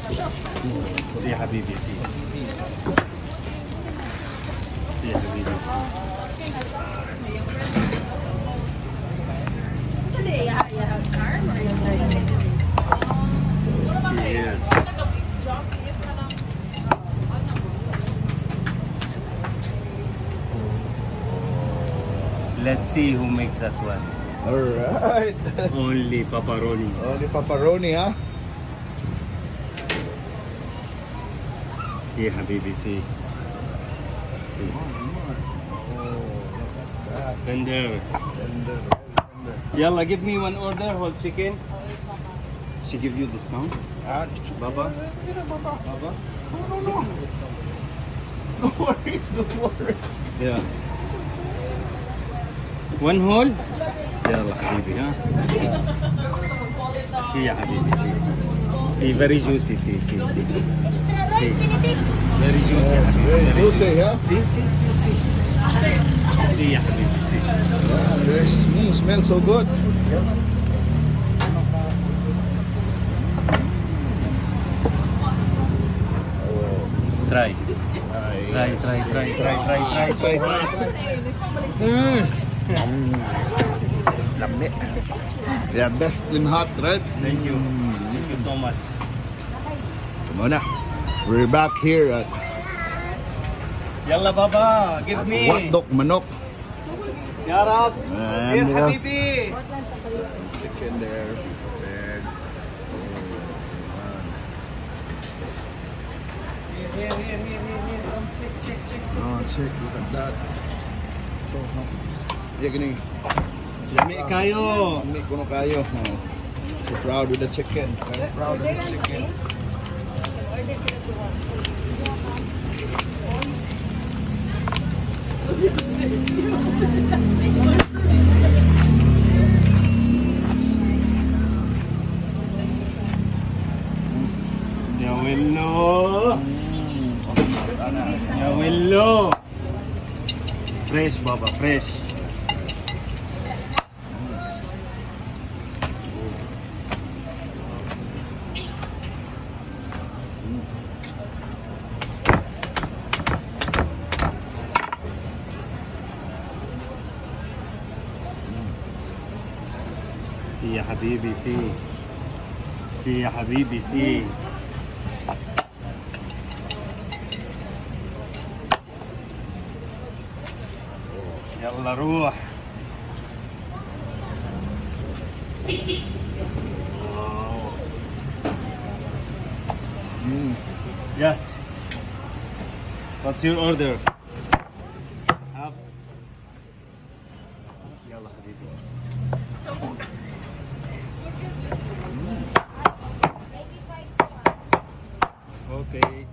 See حبيبي, see. See حبيبي. See here. Let's see who makes that one. All right. Only Papa Ronnie. Only Papa Ronnie, huh? See حبيبي, see. See. Oh, look at that. Tender. Tender, very tender. Yalla, give me one order, whole chicken. She give you discount? Ah, Baba? yeah, Baba. Baba? No, no, no. No worries, no worries. Yeah. One whole? يلا حبيبي ها. See يا حبيبي, see. See, very juicy, see, see, see. Extra rice, tinitik. Very juicy Yes, حبيبي. very juicy, huh? See, see, see, see. See يا حبيبي, see. Yeah, very, smells so good. Try. Nice. Try, try, try, try, try, try, try, try. Lami. Yeah, best in hot, right? Thank you. Thank you so much. Come on na. We're back here at يلا بابا, give me. Watdok Manok. يا رب. And Here we have حبيبي. chicken there prepared. Oh, Here, here, here, here, here. Come check, check, check. man. Oh, check, look at that. So, no. Yeah, gini. Lami kaayo. Lami kuno kaayo. Oh. So proud with the chicken. Very proud of the chicken. Order sila duha. يا ويلو. يا ويلو. Fresh بابا, fresh. See يا حبيبي, see. See يا حبيبي, see. يلا روح. Wow. Yeah. What's your order? Have. يلا حبيبي. Okay.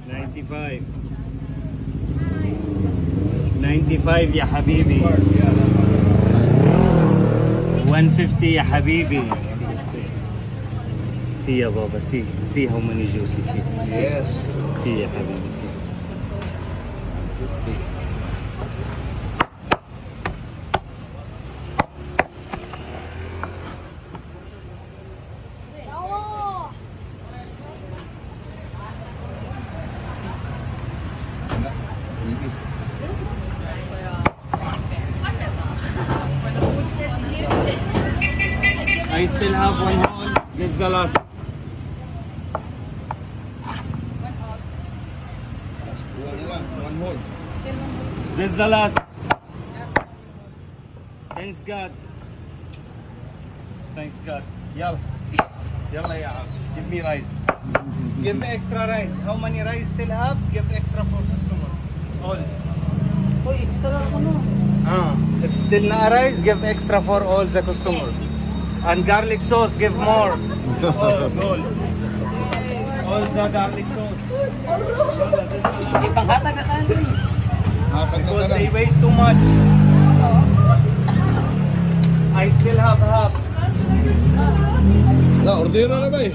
95. 95 يا حبيبي. 150 يا حبيبي. See يا بابا, see, see how many juicy, see. Yes. See يا حبيبي, see. I still have one whole. This is the last. Duha na lang, one whole. This is the last. Thanks God. Thanks God. يلا. يلا يا عم. Give me rice. Give me extra rice. How many rice still have? Give extra for customer. All. Uy, extra ako no. Ah, if still not rice, give extra for all the customer. And garlic sauce, give more. All, all. All the garlic sauce. يلا, this is the last. Ipanghatag na tayo. Hatag na Because tanan. they wait too much. I still have half. Na, order na ba eh?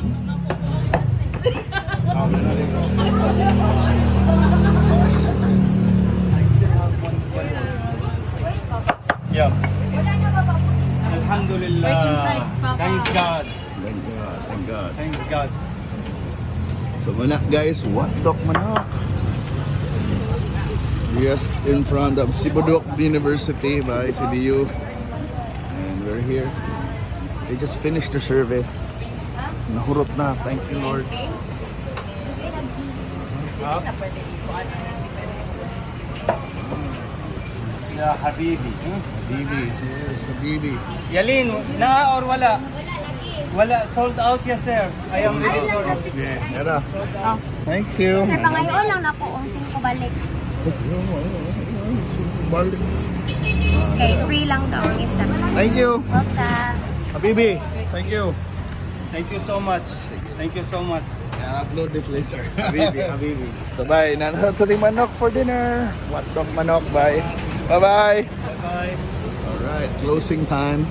I still have one. Yeah. الحمد لله. Wait inside, Papa. Thanks God. Thank God, thank God. Thanks God. So muna guys, Watok Manok. Just in front of Sibudok University by CDU. And we're here. They just finished the service. Nahurot na. Thank you, Lord. Huh? يا حبيبي. Habibi. Yes, Habibi. Yalin, na or wala? Wala lagi. Wala, sold out, yes sir. I am really sorry. Yeah, Era. Thank you. Sir, pangayon lang na po kung sino balik. Balik. Okay, free lang daw ang isa. Thank you. Welcome. Habibi. Thank you. Thank you so much. Thank you so much. I'll upload this later. حبيبي حبيبي. So bye. Nasa manok for dinner. Watok manok. Bye. Bye-bye. Bye bye. Alright, closing time.